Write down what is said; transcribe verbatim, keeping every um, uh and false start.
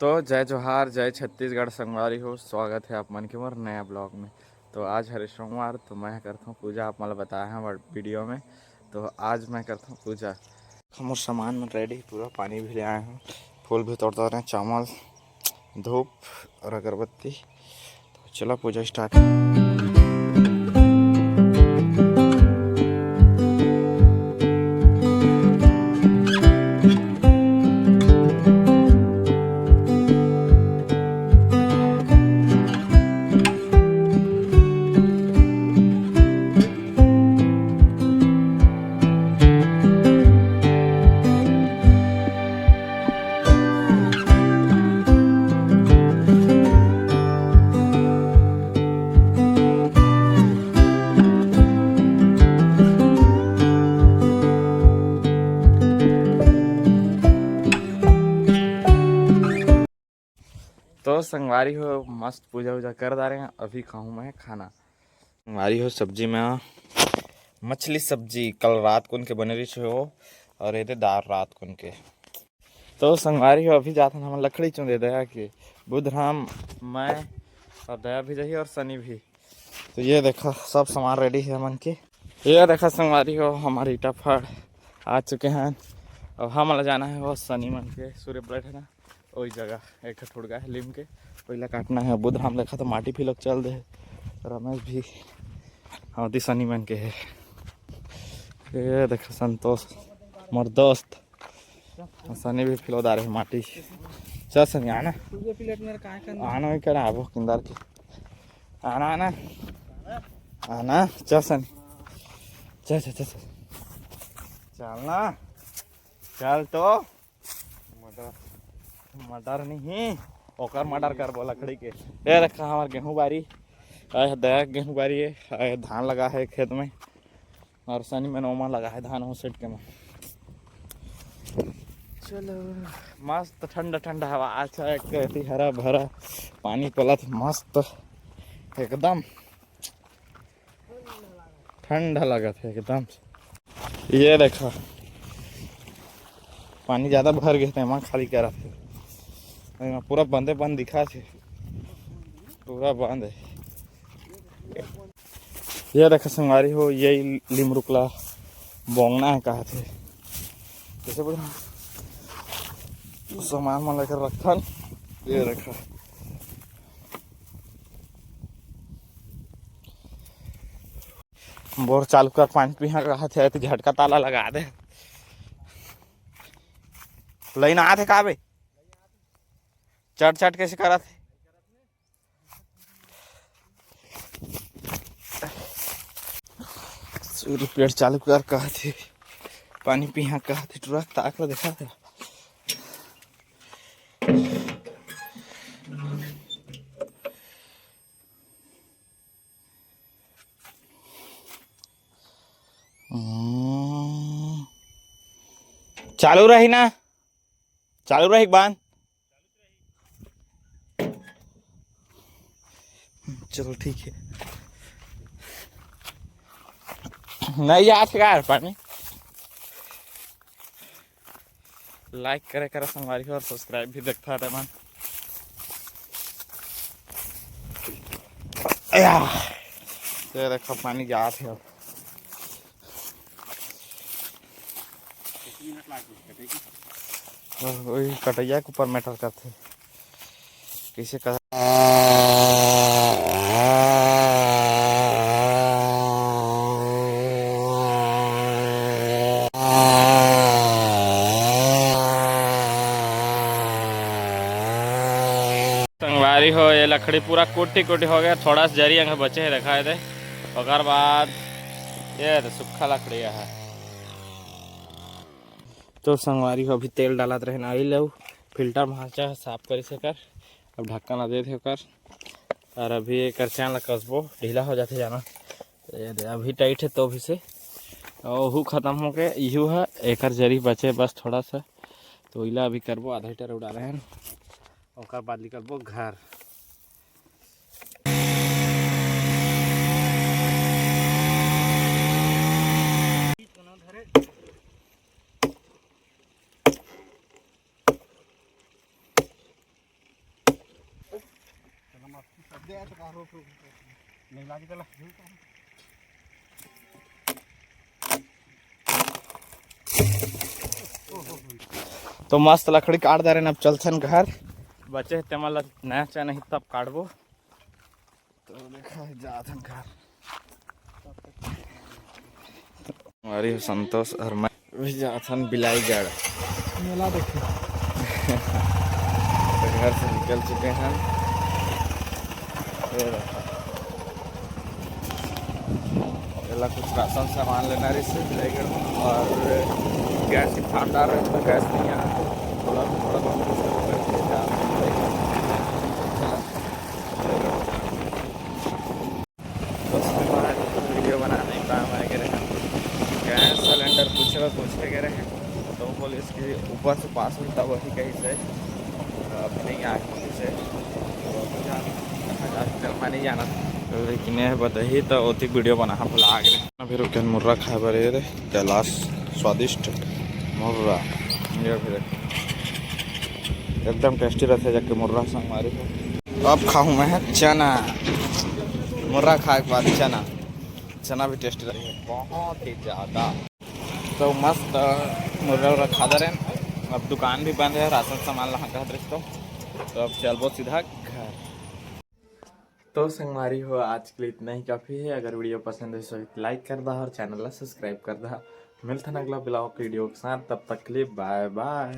तो जय जोहार, जय छत्तीसगढ़ संगवारी हो, स्वागत है आप मन के मोर नया ब्लॉग में। तो आज हरे सोमवार, तो मैं करथों पूजा, आप मन ल बताए हंव वीडियो में। तो आज मैं करथों पूजा। हमर सामान मन रेडी, पूरा पानी भी ले आए हंव, फूल भी तोड़ डारे हंव, चावल, धूप और अगरबत्ती। तो चलो पूजा स्टार्ट। तो संगवारी हो, मस्त पूजा वूजा कर डारे हंव, अभी खाहूं मैं खाना। संगवारी हो, सब्जी में मछली सब्जी कल रात कुन के बने रहिस हे वो, और ये दे दार रात कुन के। तो संगवारी हो, अभी जात हन हमन लकड़ी चुंदे दया के, बुधराम, मैं और दया भी जाही और सनी भी। तो ये देखा, सब सामान रेडी हे हमन के। ये देखा संगवारी हो, हमर ईटा फड़ आ चुके हन। अब हमन ला जाना हे वो सनी मन के सूर्य प्लेट हे ना, ओई जगह एक ठो ठुड़गा हे लीम के, ओई ला काटना हे। बुधराम देखा तो माटी फिलक चल दे हे, रमेश भी अवधी सनी मन के हे। ये देखा संतोष, मोर दोस्त, सनी भी फिलो डारे हे माटी। चल सनी, आना। तुझे प्लेट मेरा काय करना? आना, वही करा, आबो किंदर के। आना, आना। आना, चल सनी। चल, चल, चल, चल। चल ना। चल तो। मटर। मटर नहीं, ओकर मटर करबो लकड़ी के। ये देखा हमर गेहूं बारी। आय दया गेहूं बारी हे। आय धान लगा हे खेत में। और सनी मन ओमा लगा हे धान हो सेट के में। चलो, मस्त ठंडा ठंडा हवा, अच्छा एक एती हरा भरा पानी पलत, मस्त एकदम ठंडा लगत हे एकदम। ये देखा, पानी ज्यादा भर गे हे, तेमा खाली करत हे। एमा पूरा बंदे बंद दिखत हे, पूरा बंद हे। ये देखा संगवारी हो, ये लिमरुक ला बोंगना हे कहत हे। जैसे बोला, सामान मन लेकर रखथन। ये देखा, बोर चालू कर, पानी पीहा कहत हे, तो झटका ताला लगा दे। लाइन आत हे का बे? चट चट कैसे करत हे? सूर्य प्लेट चालू कर कहत हे, पानी पीहा कहत हे, टुरा ताक ला देखा था। हम्म। चालू रही ना, चालू रही बांध। चलो ठीक है। नहीं यार, यार पानी। लाइक करे करा संगवारी हो और सब्सक्राइब भी देखता रहे मन। अया, ये देखो पानी जात हे अब। वही कटैया के ऊपर मैटर करथे। कैसे कर संगवारी हो, ये लकड़ी पूरा कोटी कोटी हो गया, थोड़ा सा जरी अंग बचे है, दिखाई दे। ओकर बाद ये तो सूखा लकड़ी है। तो संगवारी हो, अभी तेल डालत रहे नारियल अउ फिल्टर में, हाँचा साफ करे से कर। अब ढक्कन ला दे दे ओकर। और अभी एकर चैन ला कसबो, ढीला हो जाथे जाना। ये दे, अभी टाइट है तो अभी से, और ओहू खत्म हो गए, इहू है एकर जरी बचे बस थोड़ा सा। तो इला अभी करबो, आधा लीटर उड़ा रहे हैं, ओकर बाद निकलबो घर। तो मस्त लकड़ी काट डारेन, अब चलथन घर। बचे हे तेमन ला नया चाही, तब काटबो। तो देखा, जाथन घर। हमारी संतोष और मैं भी जाथन बिलाईगढ़ मेला देखे। तो घर से निकल चुके हैं। ये देखो। एला कुछ राशन सामान लेना रहिस हे बिलाईगढ़ में, और गैस के थामदार रहे तो गैस नहीं आया। थोड़ा थोड़ा बहुत कुछ करके जा। उसके बाद वीडियो बनाने का हमारे के रहे, गैस सिलेंडर पूछे बर पूछे के रहे, तो बोलिस कि ऊपर से पास होता वही कहीं से, अभी नहीं आए कहीं से। तो अभी जान, कहाँ जाके चलमा नहीं जाना। लेकिन ये बताही तो ओती वीडियो बना भुला गए। अभी रुके मुर्रा खाए बर, ये रे कैलाश स्वादिष्ट मुर्रा, ये भी देख, एकदम टेस्टी रहते जाके मुर्रा संगवारी हो। अब खाहूँ मैं चना, मुर्रा खाए के बाद चना, चना भी टेस्टी रहते बहुत ही ज़्यादा। तो मस्त मुर्रा उर्रा खा डारेन। अब दुकान भी बंद है, राशन सामान ला कहत रहिस तो, तो अब चलबो सीधा घर। तो संगवारी हो, आज के लिए इतना ही काफ़ी है। अगर वीडियो पसंद है तो लाइक कर दा और चैनल ला सब्सक्राइब कर दा। मिलथन अगला ब्लॉग वीडियो के साथ, तब तक के लिए बाय बाय।